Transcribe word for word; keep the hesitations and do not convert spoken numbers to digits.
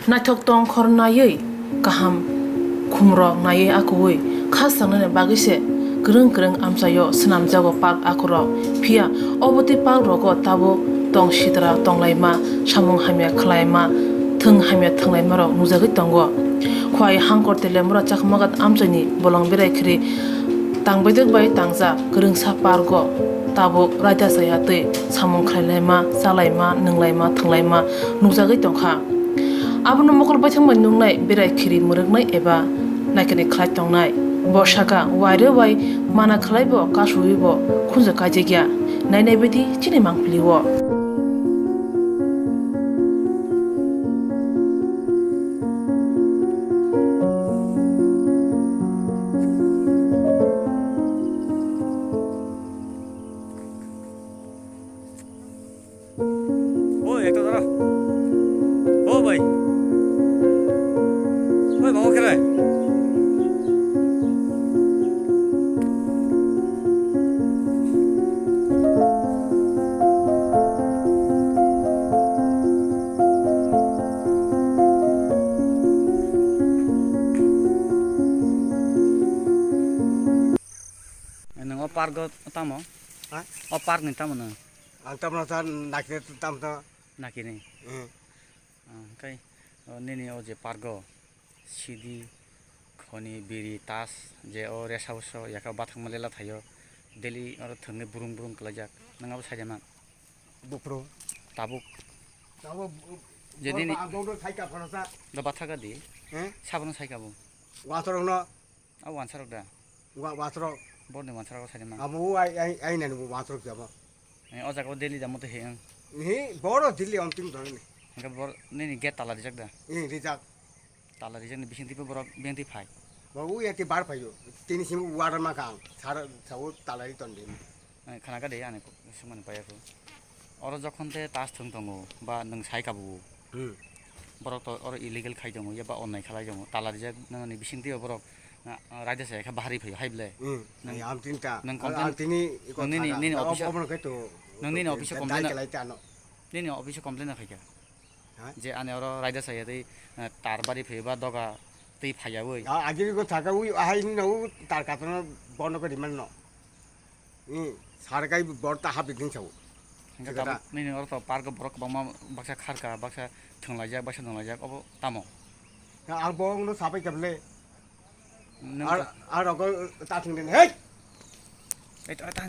Naithok tongkhor naiwi, kaham khumrok naiwi akuwi kha sangnani bagwi se kwrwng kwrwng amchaio swnamjago park akurok. Phiya obo tei park rogo tabuk tong sitra tonglaima, samung hamya khwlaima, thwng hamya thwnglaimarok nukjagwi tongo. Khwai Hangkor tei Lemura Chakmagat amchaini bolong berai khiri tangbaidwk bai tangjak kwrwngsa park o tabuk raida chaya tei samung khlailaima, chalaima, nwnglaima, thwnglaima nukjagwi tongkha. Abono mokol baithang bai nuknai berai khiri mwrwknai eba naikani khlai tongnai. Bo saka wairwi wai mana khlai bo kasui bo khunju kaijak ya. Nainai baidi chini mangpili o. Oi, ekta dara. O bhai. Oi, babo khere. Nang o park o tamo? Ha? O park ni tamo nang? Ang tamo sa nakhe tamo to. Nakini. Hmm. Ah, hwnkhe, o, nini o je pargo sidi, khoni, biri, tas, je o rest house o, yaka bathakma lela thaio, daily oro thwngwi brung brung kwlaijak, nang abo saida man? Buphuru. Tabuk. Tabuk bu-, je bor nini ba-, ang dongdong sai ka phano sa. Da bathaka di. Eh? Sabono sai ka bo. Wasorokno. Abo wansarok da? Wa-, wansarok. Borni wansarok saima. Abo ai, ai, ai nani bo wansarok jabo. Eh, o jaga o daily jamo to he ang. He, boro daily on ting dong ni. Hingke bor nini gate tala rijak da? Eh, rijak. Tala rijak ni bising tipo borok beng ti phai. Bo u ya ti bar phaio. Tini sim water ma kang. Sar, sawo tala ri ton din. Eh, khana ka de ani ko, sumani paya ko. Oro jokhon te tas thwng tongo, ba nwng sai kabo. Hmm. Borok to oro illegal khai tongo, ya ba onnai khalai tongo. Tala rijak nani bising twi borok, ah, raida se kha bahari phaio hai ble. Hmm. Nwng, Ai, am tin ta. Nwng Al-, complain, al tini iko nwng nini, thana. Nini Abo office o, bono khe to, nwng nini to office o te complain dai a, chalai ta no. Nini office o complain a khai kha. Ha? Je ani oro raida saya tei, ah, tar bari phaio ba doga tei phaiya oi. Ah, agiri ko thaka ui, ahai ni no tar katana bono ko riman no. Hmm, sar kai bor ta habri din chau. Hingke Thik tabuk ata. Nini oro to park o borok kwbangma baksa kharka, baksa thwnglaijak, baksa nunglaijak, obo tamo? Ya, ang bo no sabai kable. Nung Ar, ka- ar rogo ta thwng din. Hey! Ei, ta, ta,